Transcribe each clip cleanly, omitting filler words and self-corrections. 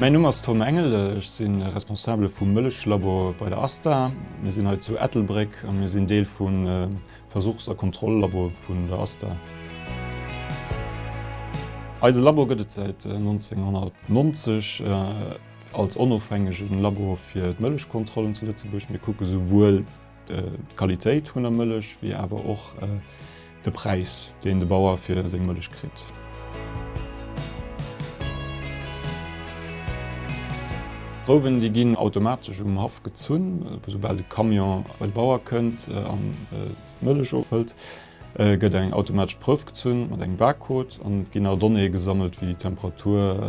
Mäin Numm ass Tom Engel, ech si Responsabele vum Mëllechlabo bei der ASTA. Mir sinn hei zu Ettelbréck a mir sinn Deel vum Versuchs a Kontrolllabo vun der ASTA. Eise Labo gëtt et säit 1990 als onofhängege Labo fir d'Mëllechkontrollen zu Lëtzebuerg. Mir kucke souwuel d'Qualitéit vun der Mëllech wéi awer och de Präis, deen de Bauer fir seng Mëllech kritt. D'Prouwen, déi ginn automatesch um Haff gezunn. Esoubal de Camion bei de Bauer kënnt an d'Mëllech ofhëlt, gëtt eng automatesch Prouf gezunn mat engem Barcode an et ginn all Donnéeë gesammelt, wéi Temperatur,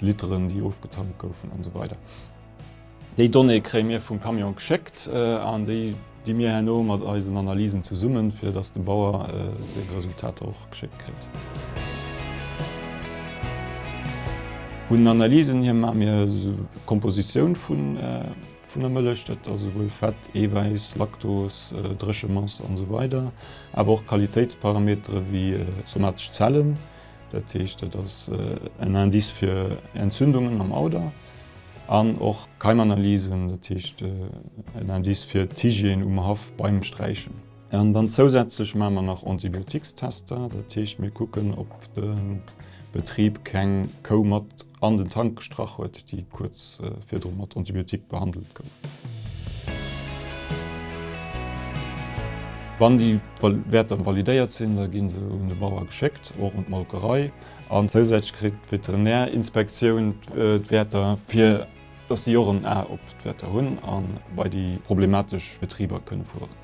d'Literen, déi ofgetankt goufen an esou weider. Déi Donnéeë kréie mir vum Camion geschéckt an déi di mir herno mat eisen Analysen zesummen, fir datt de Bauer seng Resultater och geschéckt kritt. Vun den Analysen hier maache mir d'Kompositioun vun der Mëllech, dat ass esouwuel Fett, Eewäiss, Laktos, Dréchemass an esou weider, awer och Qualitéitsparametere wéi somatesch Zellen, dat heescht dat ass en Indice fir Entzündungen am Auder. An och Keimanalysen, dat heescht en Indice fir d'Hygiène um Haff beim Sträichen. An dann zousätzlech maache mer nach Antibiotikstester, dat heescht mir kucken, ob de Betrib keng Kou mat an den Tank gestrach huet, déi kuerz virdru mat Antibiotique behandelt gouf. Wann déi Wäerter validéiert sinn, da gi se un de Bauer geschéckt, och un d'Molkerei. An zousätzlech kritt d'Veterinärinspektioun d'Wäerter, fir datt si och en A op d'Wäerter hunn a bei déi problematesch Betriber kënne fueren.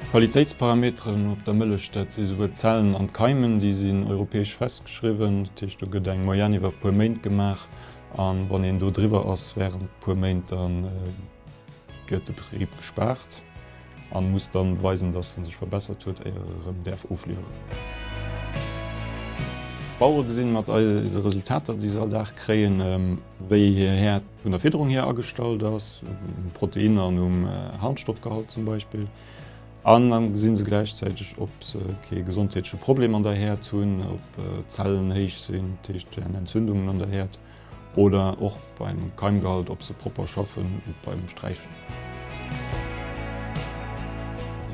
D'Qualitéitsparameteren op der Mëllech, dat si souwuel d'Zellen an d'Keimen, déi sinn europäesch festgeschriwwen. Dat heescht, do gëtt eng Moyenne iwwer e puer Méint gemaach a wann een do driwwer ass wärend e puer Méint, da gëtt de Betrib gespaart. An muss dann weisen dass en sech verbessert huet éier e rëm däerf ofliwweren. D'Bauere gesinn mat eise Resultater déi se all Dag kréien wéi hir Häerd vun der Fidderung hier agestallt ass, um Protein an um Harnstoffgehalt zum Beispill. An dann gesinn se gläichzäiteg ob se kee gesondheetleche Problem an der Häerd hunn, ob d'Zellen héich sinn, dat heescht Entzündungen an der Häerd. Oder och beim Keimgehalt, ob se propper schaffen beim Sträichen.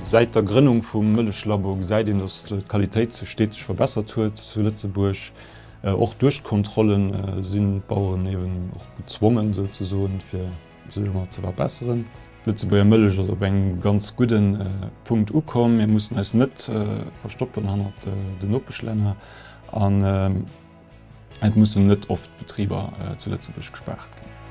Säit der Grënnung vum Mëllechlabo gesäit een, datt d'Qualitéit sech steeteg verbessert huet zu Lëtzebuerg. Och duerch d'Kontrolle sinn d'Baueren eben och gezwongen, souzesoen, fir sech ëmmer ze verbesseren. D'Lëtzebuerger Mëllech ass op engem ganz gudde Punkt ukomm. Mir mussen eis net verstoppen hannert den Nopeschlänner. An Et mussen net oft Betriber zu Lëtzebuerg gespaart ginn.